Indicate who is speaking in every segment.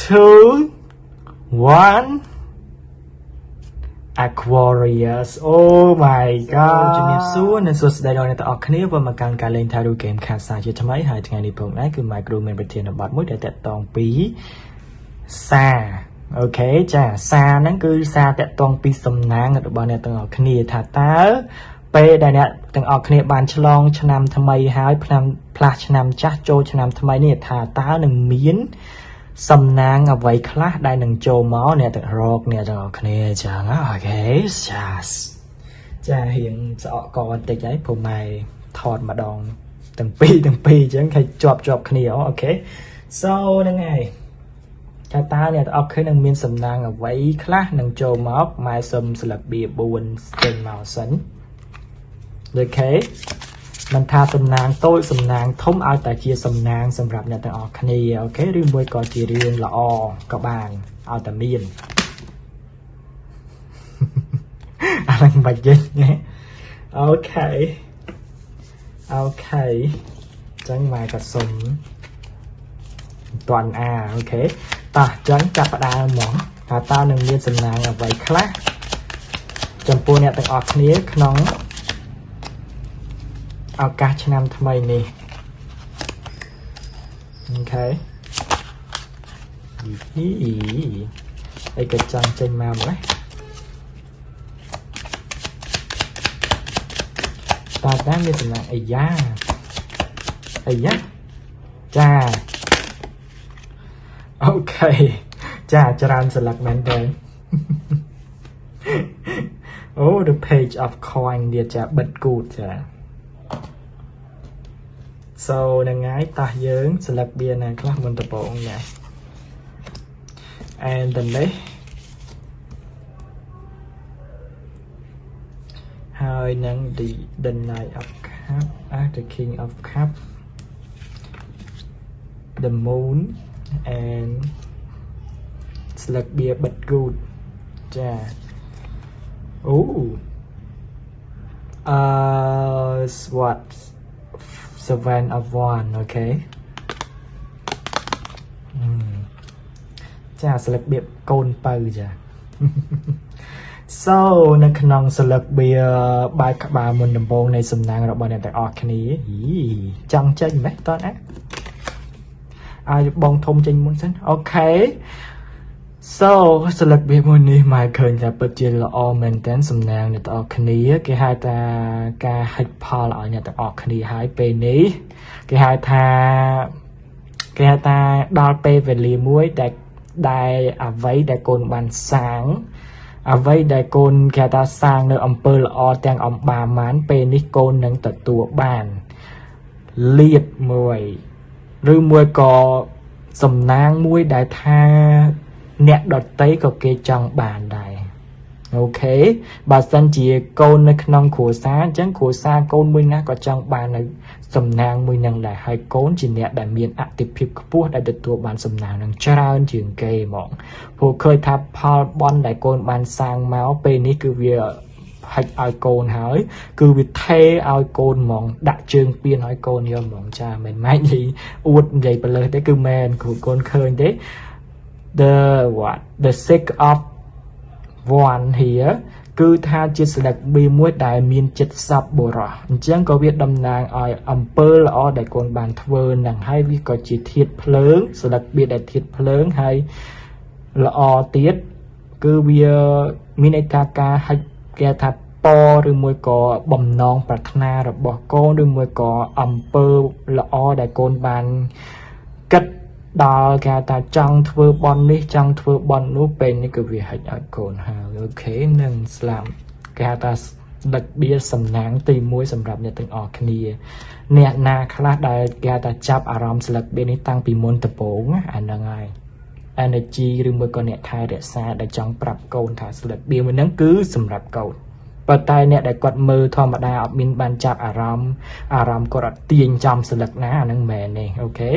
Speaker 1: 2 1 Aquarius. Oh my god. ជំរាបសួរនិងសួស្តីដល់អ្នកទាំងអស់គ្នាវិលមកកាន់ការលេង Tarot Game ខាសាជាថ្មីហើយថ្ងៃនេះផងដែរគឺ Micro មានប្រធានបទមួយដែលតាក់ទងពីសារ okay ចាសារហ្នឹងគឺសារតាក់ទងពីសំណាងរបស់អ្នកទាំងអស់គ្នាថាតើពេលដែលអ្នកទាំងអស់គ្នាបានឆ្លងឆ្នាំថ្មីហើយឆ្នាំផ្លាស់ឆ្នាំចាស់ចូលឆ្នាំថ្មីនេះថាតើនឹងមាន សំណាងអ្វីខ្លះដែលនឹងចូលមកអ្នកទាំងរកអ្នកទាំងអស់គ្នាចឹង okay ចាចារៀងស្អកកបន្តិចហើយព្រោះម៉ែថតម្ដងទាំងពីរទាំងពីរអញ្ចឹងគេជាប់ជាប់គ្នា okay so ហ្នឹងហើយថាតើអ្នកទាំងអស់គ្នានឹងមានសំណាងអ្វីខ្លះនឹងចូលមកម៉ែសុំស្លឹកបៀ4ចេញមកសិន okay មិនថាសំណាងតូចសំណាងធំឲ្យតែជាសំណាងសម្រាប់អ្នកទាំងអស់គ្នា okay ឬមួយក៏ជារឿងល្អក៏បានឲ្យតែមានអាហ្នឹងមិនបាច់យល់ណា okay okay អញ្ចឹងម៉ែក៏សុំតន់អា okay តោះអញ្ចឹងចាប់ផ្ដើមហ្មងថាតើនឹងមានសំណាងអ្វីខ្លះចំពោះអ្នកទាំងអស់គ្នាក្នុងឱកាសឆ្នាំថ្មីនេះ okay អីអីក៏ចង់ចេញមកម្លេះតើតើមានសំណាងអាយ៉ាអាយ៉ាចា okay ចាច្រើនស្លឹកមែនតើអូ the page of coin ទៀតចាបិទគូតចា so ហ្នឹងហើយតោះយើងស្លឹកបៀណាខ្លះមុនដំបូងណា and the next ហើយនឹង the knight of cup អា the king of cup, the moon and ស្លឹកបៀបិទគូតចាអូអឺ what seven of one okay ចាស្លឹកបៀបកូនពៅចា so នៅក្នុងស្លឹកបៀបែកក្បាលមុនដំបូងនៃសំណាងរបស់អ្នកទាំងអស់គ្នាហីចង់ចេញម៉េះតោះណាឲ្យបងធំចេញមុនសិន okay so ស្លឹកបៀមួយនេះមកឃើញថាពិតជាល្អមែនទែនសំណាងអ្នកទាំងអស់គ្នាគេហៅថាការហិចផលឲ្យអ្នកទាំងអស់គ្នាហើយពេលនេះគេហៅថាគេហៅថាដល់ពេលវេលាមួយដែលដែលអ្វីដែលកូនបានសាងអ្វីដែលកូនគេហៅថាសាងនៅអំពើល្អទាំងអំបាម៉ានពេលនេះកូននឹងទទួលបានលៀបមួយឬមួយក៏សំណាងមួយដែលថាអ្នកដតីក៏គេចង់បានដែរ okay បើសិនជាកូននៅក្នុងគ្រួសារអញ្ចឹងគ្រួសារកូនមួយណាក៏ចង់បាននៅសំណាងមួយនឹងដែរហើយកូនជាអ្នកដែលមានអតិភិបខ្ពស់ដែលទទួលបានសំណាងនឹងច្រើនជាងគេហ្មងព្រោះឃើញថាផលបន់ដែលកូនបានសាងមកពេលនេះគឺវាហិចឲ្យកូនហើយគឺវាថេឲ្យកូនហ្មងដាក់ជើងពៀនឲ្យកូនយកហ្មងចាមិនម៉េចនិយាយអួតនិយាយប្រលើសទេគឺមែនគ្រូកូនឃើញទេ the what the six of one here គឺថាជាស្លឹកបៀមួយដែលមានចិត្តសប្បុរសអញ្ចឹងក៏វាតំណាងឲ្យអំពើល្អដែលកូនបានធ្វើនឹងហើយវាក៏ជាធាតុភ្លើងស្លឹកបៀដែលធាតុភ្លើងហើយល្អទៀតគឺវាមានន័យថាការហិចគេថាពឬមួយក៏បំណងប្រាថ្នារបស់កូនឬមួយក៏អំពើល្អដែលកូនបានគិតដល់គេថាចង់ធ្វើបន់នេះចង់ធ្វើបន់នោះពេលនេះគឺវាហិចឲ្យកូនហើយ okay នឹងស្លាប់គេហៅថាដឹកបៀសំណាងទី1សម្រាប់អ្នកទាំងអស់គ្នាអ្នកណាខ្លះដែលគេហៅថាចាប់អារម្មណ៍ស្លឹកបៀនេះតាំងពីមុនដំបូងអាហ្នឹងហើយ energy ឬមួយក៏អ្នកថែរក្សាដែលចង់ប្រាប់កូនថាស្លឹកបៀមួយហ្នឹងគឺសម្រាប់កូនប៉ុន្តែអ្នកដែលគាត់មើលធម្មតាអត់មានបានចាប់អារម្មណ៍អារម្មណ៍គាត់អត់ទាញចំស្លឹកណាអាហ្នឹងមែនទេ okay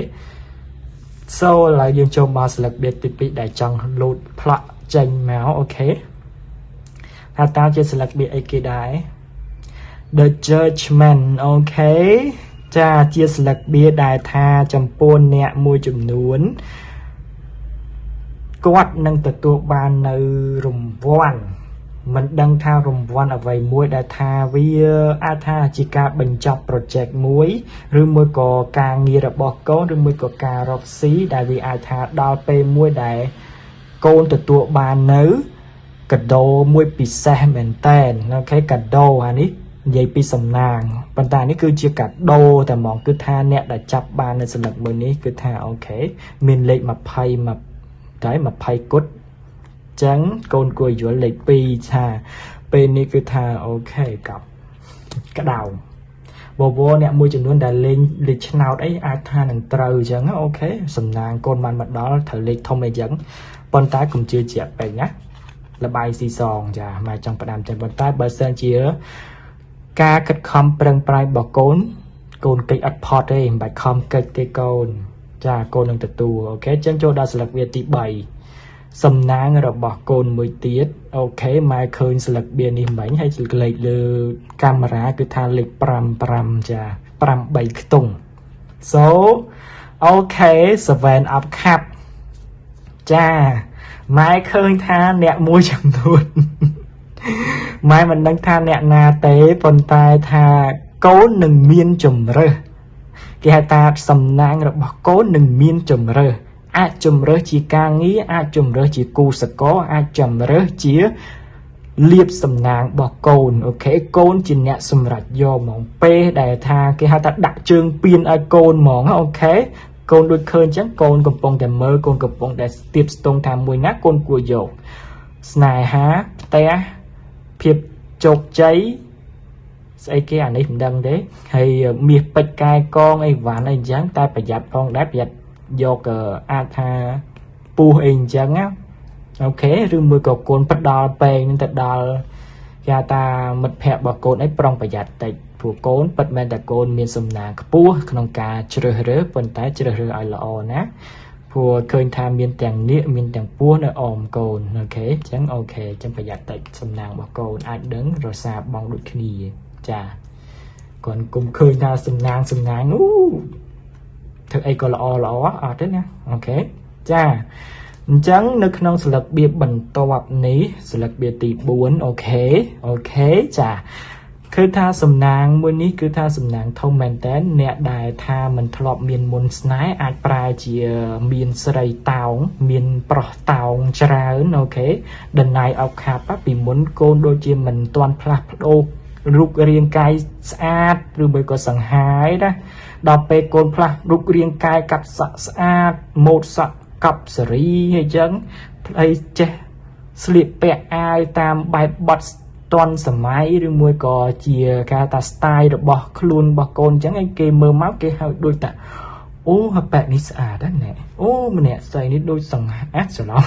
Speaker 1: so ឥឡូវយើងចូលមកស្លឹកបៀទី2ដែលចង់លូតផ្លាក់ចេញមក okay ថាតើជាស្លឹកបៀអីគេដែរ The Judgment okay ចាជាស្លឹកបៀដែលថាចំពោះអ្នកមួយចំនួន គាត់នឹងទទួលបាននៅរង្វាន់មិនដឹងថារង្វាន់អ្វីមួយដែលថាវាអាចថាជាការបញ្ចប់ project មួយឬមួយក៏ការងាររបស់កូនឬមួយក៏ការរកស៊ីដែលវាអាចថាដល់ពេលមួយដែលកូនទទួលបាននៅកាដូមួយពិសេសមែនតែន okay កាដូអានេះនិយាយពីសំណាងប៉ុន្តែនេះគឺជាកាដូតែហ្មងគឺថាអ្នកដែលចាប់បាននៅសន្លឹកមួយនេះគឺថា okay មានលេខ20មកតែ20គុតចឹងកូនគួរយល់លេខ2ថាពេលនេះគឺថា okay កប់ក្តៅបវរអ្នកមួយចំនួនដែលលេងលេខឆ្នោតអីអាចថានឹងត្រូវអញ្ចឹង okay សំណាងកូនបានមកដល់ត្រូវលេខធំអីចឹងប៉ុន្តែកុំជឿជាក់ពេកណាលបាយស៊ីសងចាម៉ែចង់ផ្ដាំចឹងប៉ុន្តែបើសិនជាការខិតខំប្រឹងប្រែងរបស់កូនកូនកិច្ចអត់ផត់ទេមិនបាច់ខំកិច្ចទេកូនចាកូននឹងទទួល okay ចឹងចូលដល់ស្លឹកវាទី3សំណាងរបស់កូនមួយទៀត okay ម៉ែឃើញស្លឹកបៀនេះមិញហើយលេខលើកាមេរ៉ាគឺថាលេខ55ចា5 3ខ្ទង់ so okay 7 up cup ចាម៉ែឃើញថាអ្នកមួយចំនួនម៉ែមិនដឹងថាអ្នកណាទេប៉ុន្តែថាកូននឹងមានជំរើសគេហៅថាសំណាងរបស់កូននឹងមានជំរើសអាចជំរើសជាការងារអាចជំរើសជាគូសកលអាចជំរើសជាលៀបសំណាងរបស់កូន okay កូនជាអ្នកសម្រេចយកហ្មងពេលដែលថាគេហៅថាដាក់ជើងពៀនឲ្យកូនហ្មង okay កូនដូចឃើញអញ្ចឹងកូនកំពុងតែមើលកូនកំពុងតែស្ទាបស្ទង់ថាមួយណាកូនគួរយកស្នេហាផ្ទះភាពជោគជ័យស្អីគេអានេះមិនដឹងទេហើយមាសពេជ្រកែកងអីវ៉ាន់អីអញ្ចឹងតែប្រយ័ត្នផងដែរប្រយ័ត្នយកអាចថាពុះអីអញ្ចឹងណា okay ឬមួយក៏កូនផ្ដល់ពេងនឹងទៅដល់គេថាមិត្តភ័ក្តិរបស់កូនអីប្រុងប្រយ័ត្នតិចព្រោះកូនពិតមែនតែកូនមានសំណាងខ្ពស់ក្នុងការជ្រើសរើសប៉ុន្តែជ្រើសរើសឲ្យល្អណាព្រោះឃើញថាមានទាំងនាគមានទាំងពស់នៅអមកូន okay អញ្ចឹង okay អញ្ចឹងប្រយ័ត្នតិចសំណាងរបស់កូនអាចដឹងរសាបងដូចគ្នាចាគាត់គុំឃើញថាសំណាងសំណាងអូធ្វើអីក៏ល្អល្អអត់ទេណា okay ចាអញ្ចឹងនៅក្នុងស្លឹកបៀបន្ទាប់នេះស្លឹកបៀទី4 okay ចាគឺថាសំណាងមួយនេះគឺថាសំណាងធំមែនតើអ្នកដែលថាមិនធ្លាប់មានមុនស្នេហ៍អាចប្រែជាមានស្រីតោងមានប្រុសតោងច្រើន okay The Nine of Cup ពីមុនកូនដូចជាមិនទាន់ផ្លាស់ប្ដូររូបរាងកាយស្អាតឬមួយក៏សង្ហាយណាដល់ពេលកូនផ្លាស់រូបរាងកាយកាត់សក់ស្អាតម៉ូតសក់កប់សេរីអញ្ចឹងផ្លៃចេះស្លៀកពាក់អាវតាមបែបបត់ទាន់សម័យឬមួយក៏ជាគេថា style របស់ខ្លួនរបស់កូនអញ្ចឹងឯងគេមើលមកគេហៅដូចតាអូហប៉ែនេះស្អាតណាស់អូម្នាក់ស្រីនេះដូចសង្ហាច្រឡំ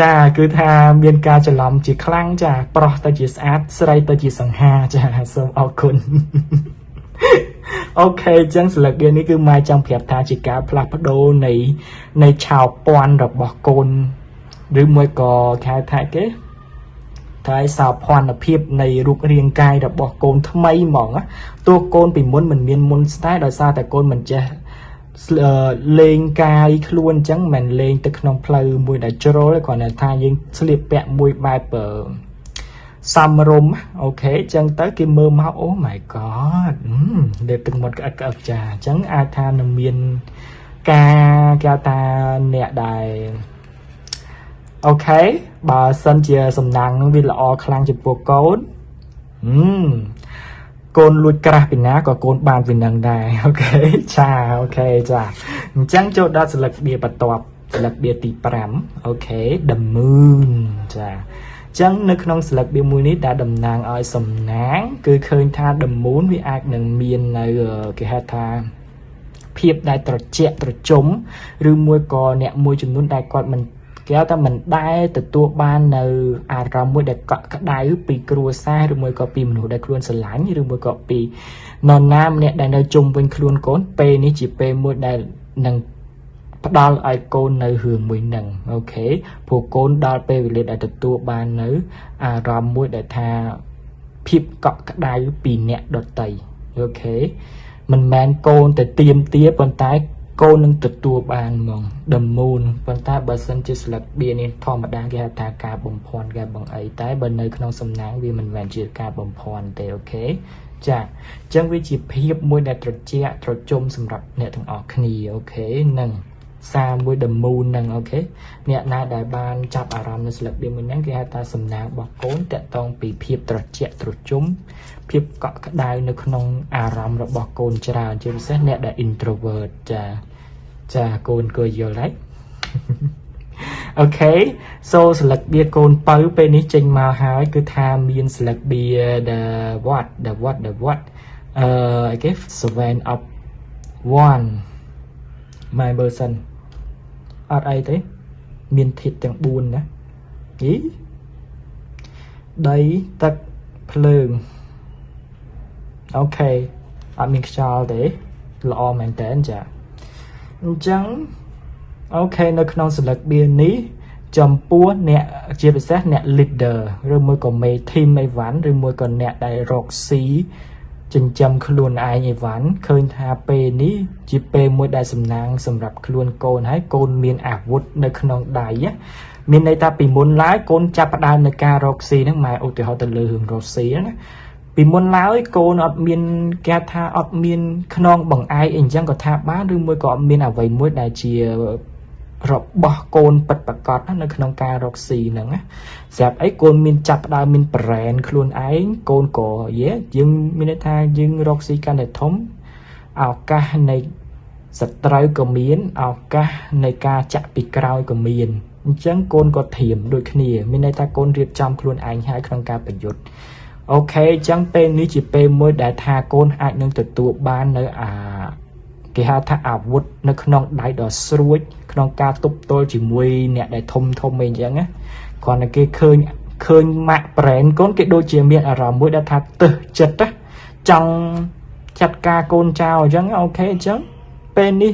Speaker 1: ចាគឺថាមានការច្រឡំជាខ្លាំងចាប្រុសទៅជាស្អាតស្រីទៅជាសង្ហាចាសូមអរគុណ okay អញ្ចឹងស្លឹកនេះគឺម៉ែចង់ប្រាប់ថាជាការផ្លាស់ប្ដូរនៃឆោព័នរបស់កូនឬមួយក៏គេហៅថាគេថាឲ្យសោភ័ណភាពនៃរូបរាងកាយរបស់កូនថ្មីហ្មងទោះកូនពីមុនមិនមានមុនស្នេហ៍ដោយសារតែកូនមិនចេះលេងកាយខ្លួនអញ្ចឹងមិនលេងទៅក្នុងផ្លូវមួយដែលជ្រុលគ្រាន់តែថាយើងស្លៀកពាក់មួយបែបសមរម្យ okay អញ្ចឹងទៅគេមើលមកអូ my god លេបទឹកមាត់ក្អឹកក្អឹកចាអញ្ចឹងអាចថានឹងមានការគេថាអ្នកដែល okay បើសិនជាសំណាងនឹងវាល្អខ្លាំងចំពោះកូនហឹមកូនលួចក្រាស់ពីណាក៏កូនបានពីនឹងដែរ okay ចា okay ចាអញ្ចឹងចូលដល់ស្លឹកបៀបន្ទាប់ស្លឹកបៀទី5 okay The Moon ចាចឹងនៅក្នុងស្លឹកបៀមួយនេះដែលតំណាងឲ្យសំណាង គឺឃើញថា The Moon វាអាចនឹងមាននៅគេហៅថាភាពដែលត្រជាក់ត្រជុំឬមួយក៏អ្នកមួយចំនួនដែលគាត់មិនគេហៅថាមិនដែលទទួលបាននៅអារម្មណ៍មួយដែលកក់ក្ដៅពីគ្រួសារឬមួយក៏ពីមនុស្សដែលខ្លួនស្រឡាញ់ឬមួយក៏ពីនរណាម្នាក់ដែលនៅជុំវិញខ្លួនកូនពេលនេះជាពេលមួយដែលនឹងផ្ដល់ឲ្យកូននៅរឿងមួយនឹង okay ព្រោះកូនដល់ពេលវេលាដែលទទួលបាននៅអារម្មណ៍មួយដែលថាភាពកក់ក្ដៅពីអ្នកដទៃ okay មិនមែនកូនតែទៀមទាប៉ុន្តែ កូននឹងទទួលបានហ្មង The Moon។ ប៉ុន្តែបើសិនជាស្លឹកបៀនេះធម្មតាគេហៅថាការបំភាន់ការបងអីតែបើនៅក្នុងសំណាងវាមិនមែនជាការបំភាន់ទេ okay ចាអញ្ចឹងវាជាភាពមួយដែលត្រជាក់ត្រជុំសម្រាប់អ្នកទាំងអស់គ្នា okay នឹងសារមួយ The Moon ហ្នឹង okay អ្នកណាដែលបានចាប់អារម្មណ៍នៅស្លឹកបៀមួយហ្នឹងគេហៅថាសំណាងរបស់កូនតាក់ទងពីភាពត្រជាក់ត្រជុំភាពកក់ក្ដៅនៅក្នុងអារម្មណ៍របស់កូនច្រើនជាពិសេសអ្នកដែល introvert ចាចាកូនគួរយល់ហើយ okay so ស្លឹកបៀកូនពៅពេលនេះចេញមកហើយគឺថាមានស្លឹកបៀ the what the what the what អឺអីគេ seven of wand ម៉ែមើលសិនអត់អីទេមានធាតុទាំង4ណាអីដីទឹកភ្លើង okay អត់មានខ្យល់ទេល្អមែនតើចាអញ្ចឹង okay នៅក្នុងស្លឹកបៀនេះចំពោះអ្នកជាពិសេសអ្នក leader ឬមួយក៏មេ team អីវ៉ាន់ឬមួយក៏អ្នកដែលរកស៊ីចិញ្ចឹមខ្លួនឯងអីវ៉ាន់ឃើញថាពេលនេះជាពេលមួយដែលសំណាងសម្រាប់ខ្លួនកូនហើយកូនមានអាវុធនៅក្នុងដៃណាមានន័យថាពីមុនឡើយកូនចាប់ផ្ដើមនៅការរកស៊ីហ្នឹងម៉ែឧទាហរណ៍ទៅលើរឿងរកស៊ីណាពីមុនឡើយកូនអត់មានគេថាអត់មានខ្នងបង្អែកអីអញ្ចឹងក៏ថាបានឬមួយក៏អត់មានអ្វីមួយដែលជារបស់កូនពិតប្រកបនៅក្នុងការរកស៊ីហ្នឹងណាស្រាប់អីកូនមានចាប់ផ្ដើមមាន brand ខ្លួនឯងកូនក៏យេយើងមានន័យថាយើងរកស៊ីកាន់តែធំឱកាសនៃសត្រូវក៏មានឱកាសនៃការចាក់ពីក្រោយក៏មានអញ្ចឹងកូនក៏ធៀមដូចគ្នាមានន័យថាកូនរៀបចំខ្លួនឯងហើយក្នុងការប្រយុទ្ធ okay អញ្ចឹងពេលនេះជាពេលមួយដែលថាកូនអាចនឹងទទួលបាននៅអាគេហៅថាអាវុធនៅក្នុងដៃដ៏ស្រួចក្នុងការទប់ទល់ជាមួយអ្នកដែលធំធំអីអញ្ចឹងណាគ្រាន់តែគេឃើញឃើញម៉ាក់ brand កូនគេដូចជាមានអារម្មណ៍មួយដែលថាទឹះចិត្តណាចង់ចាត់ការកូនចោលអញ្ចឹង okay អញ្ចឹងពេលនេះ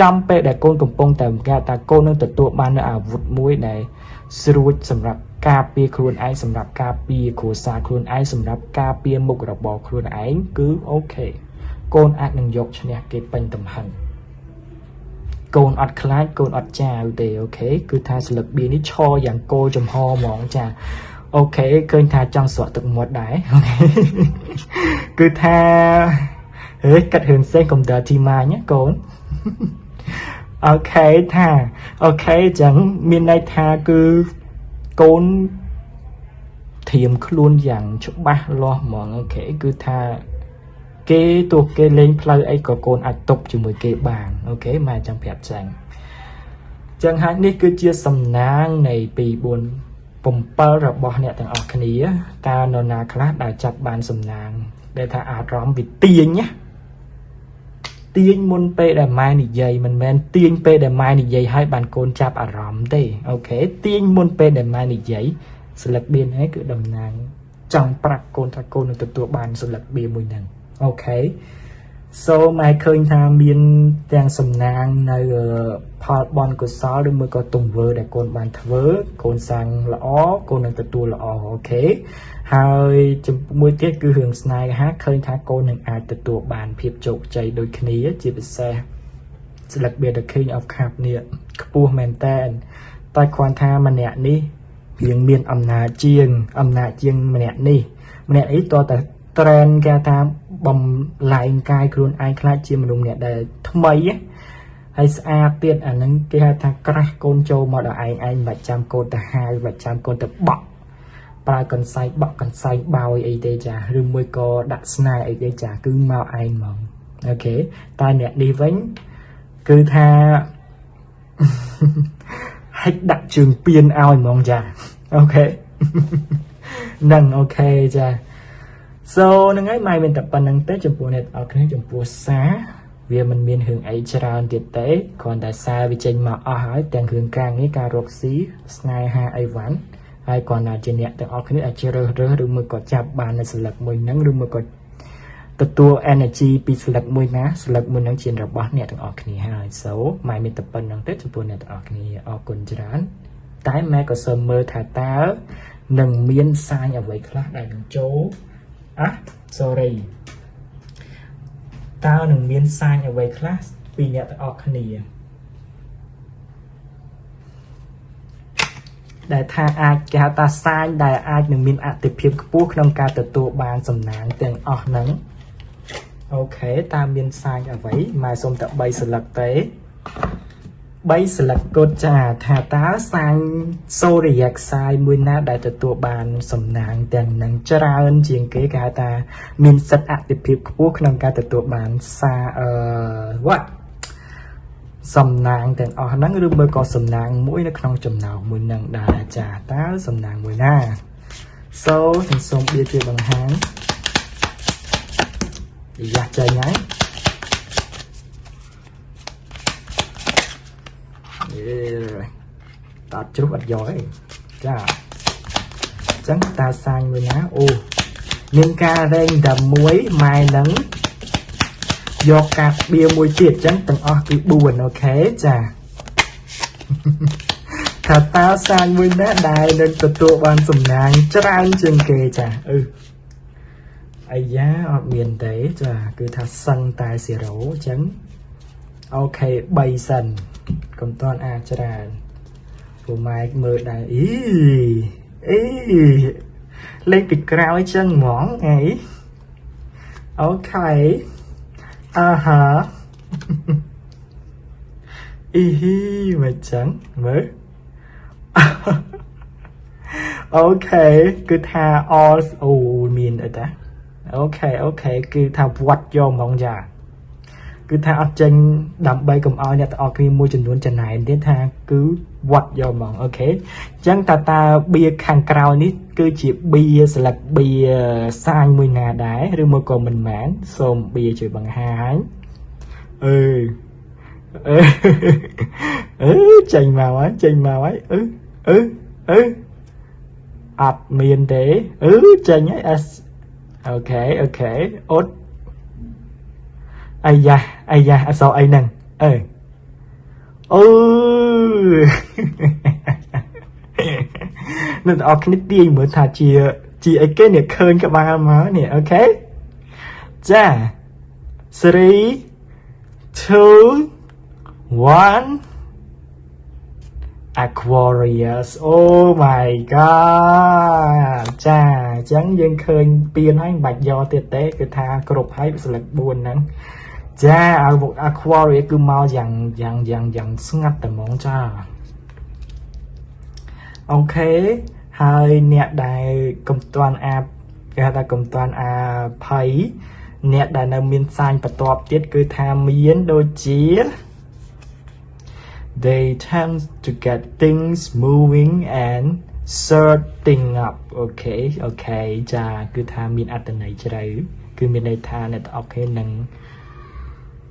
Speaker 1: ចំពេលដែលកូនកំពុងតែគេថាកូននឹងទទួលបាននៅអាវុធមួយដែលស្រួចសម្រាប់ការពារខ្លួនឯងសម្រាប់ការពារគ្រួសារខ្លួនឯងសម្រាប់ការពារមុខរបរខ្លួនឯងគឺ okay កូនអាចនឹងយកឈ្នះគេពេញទំហឹងកូនអត់ខ្លាចកូនអត់ចាវទេ okay គឺថាស្លឹកបៀនេះឈរយ៉ាងគោលចំហហ្មងចា okay ឃើញថាចង់ស្រក់ទឹកមាត់ដែរ okay គឺថាហេកាត់រឿងសេះកុំ dirty mind ណាកូន okay ថា okay ចឹងមានន័យថាគឺកូនធៀមខ្លួនយ៉ាងច្បាស់លាស់ហ្មង okay គឺថាគេទោះគេលេងផ្លូវអីក៏កូនអាចទប់ជាមួយគេបាន okay ម៉ែចង់ប្រាប់ចឹងចឹងហើយនេះគឺជាសំណាងនៃ2 4 7របស់អ្នកទាំងអស់គ្នាតើនរណាខ្លះដែលចាប់បានសំណាងដែលថាអារម្មណ៍វាទាញណាទាញមុនពេលដែលម៉ែនិយាយមិនមែនទាញពេលដែលម៉ែនិយាយឲ្យបានកូនចាប់អារម្មណ៍ទេ okay ទាញមុនពេលដែលម៉ែនិយាយស្លឹកបៀនហ្នឹងគឺតំណាងចង់ប្រាប់កូនថាកូននឹងទទួលបានស្លឹកបៀមួយហ្នឹង okay so ម៉ែឃើញថាមានទាំងសំណាងនៅផលបនកុសលឬមួយក៏ទង្វើដែលកូនបានធ្វើកូនសាងល្អកូននឹងទទួលល្អ okay ហើយជាមួយទៀតគឺរឿងស្នេហាឃើញថាកូននឹងអាចទទួលបានភាពជោគជ័យដូចគ្នាជាពិសេសស្លឹកបៀ The King of Cup នេះខ្ពស់មែនតែនតែគ្រាន់ថាម្នាក់នេះរៀងមានអំណាចជាងអំណាចជាងម្នាក់នេះម្នាក់នេះតើតែ train គេថាបំលែងកាយខ្លួនឯងខ្លាចជាមនុស្សម្នាក់ដែលថ្មីហើយស្អាតទៀតអាហ្នឹងគេហៅថាក្រាស់កូនចូលមកដល់ឯងឯងមិនបាច់ចាំកូនទៅហៅមិនបាច់ចាំកូនទៅបក់ប្រើកន្សែងបក់កន្សែងបោយអីទេចាឬមួយក៏ដាក់ស្នេហ៍អីទេចាគឺមកឯងហ្មង okay តែអ្នកនេះវិញគឺថាហិចដាក់ជើងពៀនឲ្យហ្មងចា okay នឹង okay ចា so ហ្នឹងហើយម៉ែមានតែប៉ុណ្្នឹងទេចំពោះអ្នកអរគ្នាចំពោះសារវាមិនមានរឿងអីច្រើនទៀតទេគ្រាន់តែសារវាចេញមកអស់ហើយទាំងរឿងការងារការរកស៊ីស្នេហាអីវ៉ាន់ហើយគ្រាន់តែជាអ្នកទាំងអស់គ្នាអាចជ្រើសរើសឬមួយក៏ចាប់បាននៅស្លឹកមួយហ្នឹងឬមួយក៏ទទួល energy ពីស្លឹកមួយណាស្លឹកមួយហ្នឹងជារបស់អ្នកទាំងអស់គ្នាហើយ so ម៉ែមានតែប៉ុណ្្នឹងទេចំពោះអ្នកទាំងអស់គ្នាអរគុណច្រើនតែម៉ែក៏សូមមើលថាតើនឹងមាន sign អ្វីខ្លះដែលនឹងចូលអា sorry តើនឹងមាន sign អ្វីខ្លះ ពីអ្នកទាំងអស់គ្នាដែលថាអាចគេហៅថាsign ដែលអាចនឹងមានអតិភិបខ្ពស់ក្នុងការទទួលបានសំណាងទាំងអស់ហ្នឹង okay តើមាន sign អ្វីម៉ែសុំតែ3សន្លឹកទេ3សន្លឹកកូដចាថាតើsign zodiac sign មួយណាដែលទទួលបានសំណាងទាំងនឹងច្រើនជាងគេគេហៅថាមានសិទ្ធិអតិភិបខ្ពស់ក្នុងការទទួលបានសាអឺ what សំណាងទាំងអស់ហ្នឹងឬមួយក៏សំណាងមួយនៅក្នុងចំណោមមួយហ្នឹងដែរចាតើសំណាងមួយណា So ខ្ញុំសូមបៀជួយបង្ហាញយ៉ាចេញហើយអេតាត់ជ្រុះអត់យកទេចាអញ្ចឹងតើ sign មួយណាអូមានការរែងតែមួយម៉ែនឹងយកកាតបៀមួយទៀតអញ្ចឹងទាំងអស់គឺ4 okay ចា ថាតើ sign មួយណាដែលនឹងទទួលបានសំណាងច្រើនជាងគេចាអឺអាយ៉ាអត់មានទេចាគឺថាសឹងតែ0អញ្ចឹង okay 3សិនកុំតាន់អាចច្រើនព្រោះម៉ែមើលដែរអីអីលេខពីក្រោយចឹងហ្មងអី okay អឺហាអ៊ីហ៊ីមកចឹងមើល okay គឺថា all អូមានអីតា okay okay គឺថាវត្តយកហ្មងចាគឺថាអត់ចេញដើម្បីកុំឲ្យអ្នកទាំងអស់គ្នាមួយចំនួនចំណែនទៀតថាគឺវត្តយកហ្មង okay អញ្ចឹងតើតើបៀខាងក្រោយនេះគឺជាបៀស្លឹកបៀ sign មួយណាដែរឬមួយក៏មិនមែនសូមបៀជួយបង្ហាញអឺអឺអឺចេញមកហើយចេញមកហើយអឺអឺអឺអត់មានទេអឺចេញហើយ S okay okay អត់អាយ៉ាអាយ៉ាអសអីហ្នឹងអឺអូ អ្នកទាំងអស់គ្នាទាញមើលថាជាជាអីគេនេះឃើញក្បាលមកនេះ okay ចា3 2 1 Aquarius. Oh my God ចាអញ្ចឹងយើងឃើញពៀនហើយមិនបាច់យកទៀតទេគឺថាគ្រប់ហើយស្លឹក4ហ្នឹងចា Aquarius គឺមកយ៉ាងយ៉ាងយ៉ាងយ៉ាងស្ងាត់តែហ្មងចា okay ហើយអ្នកដែលកុំទាន់អាបគេហៅថាកុំទាន់អាភ័យអ្នកដែលនៅមាន sign បន្ទាប់ទៀតគឺថាមានដូចជា They tend to get things moving and stir thing up. Okay okay ចាគឺថាមានអត្ថន័យជ្រៅគឺមានន័យថាអ្នកទាំងអស់គ្នានឹង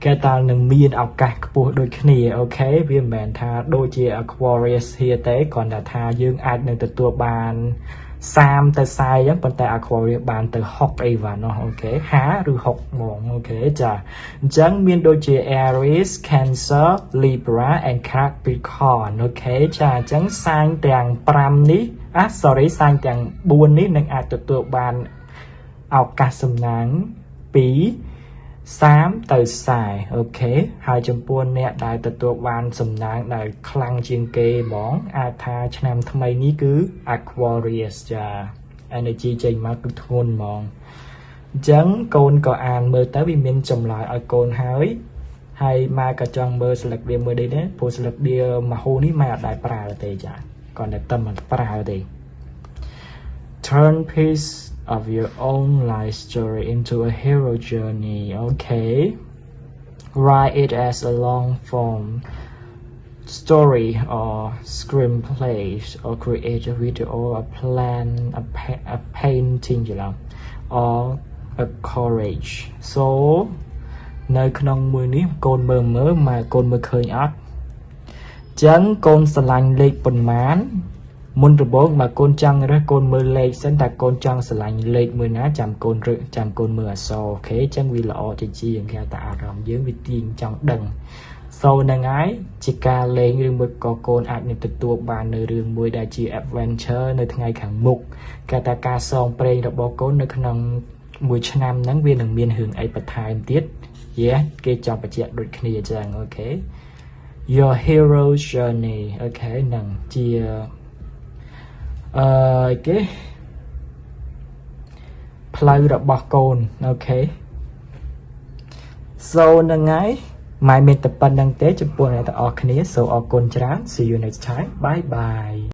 Speaker 1: គេតើនឹងមានឱកាសខ្ពស់ដូចគ្នា okay វាមិនមែនថាដូចជា Aquarius here ទេគ្រាន់តែថាយើងអាចនឹងទទួលបាន30ទៅ40អញ្ចឹងប៉ុន្តែ Aquarius បានទៅ60អីវ៉ាន់នោះ okay 50ឬ60ហ្មង okay ចាអញ្ចឹងមានដូចជា Aries, Cancer, Libra and Capricorn. Okay ចាអញ្ចឹង sign ទាំង5នេះអា sorry sign ទាំង4នេះនឹងអាចទទួលបានឱកាសសំណាងពី30ទៅ40 okay ហើយចំពោះអ្នកដែលទទួលបានសំណាងដែលខ្លាំងជាងគេហ្មងអាចថាឆ្នាំថ្មីនេះគឺ Aquarius ចា energy ចេញមកគឺធ្ងន់ហ្មងអញ្ចឹងកូនក៏អានមើលទៅវាមានចម្លើយឲ្យកូនហើយហើយម៉ែក៏ចង់មើលស្លឹកវាមួយដែរព្រោះស្លឹកវាមហូនេះម៉ែអត់ដែលប្រើទេចាគាត់តែតែមិនប្រើទេ Turn piece of your own life story into a hero journey. Okay, write it as a long form story or screenplay or create a video, a plan, a painting ច្រឡំ or a courage. So នៅក្នុងមួយនេះកូនមើលមើលមកកូនមើលឃើញអត់ចឹងកូនស្រឡាញ់លេខប៉ុន្មានមុនដំបូងបើកូនចង់រើសកូនមើលលេខសិនតើកូនចង់ស្រឡាញ់លេខមួយណាចាំកូនរើសចាំកូនមើលអក្សរ okay ចឹងវាល្អជាជាងគេហៅថាអារម្មណ៍យើងវាទាញចង់ដឹង so ហ្នឹងហើយជាការលេងឬមួយក៏កូនអាចនឹងទទួលបាននៅរឿងមួយដែលជា adventure នៅថ្ងៃខាងមុខគេថាការសងព្រេងរបស់កូននៅក្នុងមួយឆ្នាំហ្នឹងវានឹងមានរឿងអីបន្ថែមទៀត Yeah, គេចង់បញ្ជាក់ដូចគ្នាចឹង okay, your hero journey. Okay, នឹងជាអឺគេផ្លូវរបស់កូន okay, so ហ្នឹងហើយម៉ែមានតែប៉ុណ្្នឹងទេចំពោះអ្នកទាំងអស់គ្នា so អរគុណច្រើន។ See you next time. Bye bye.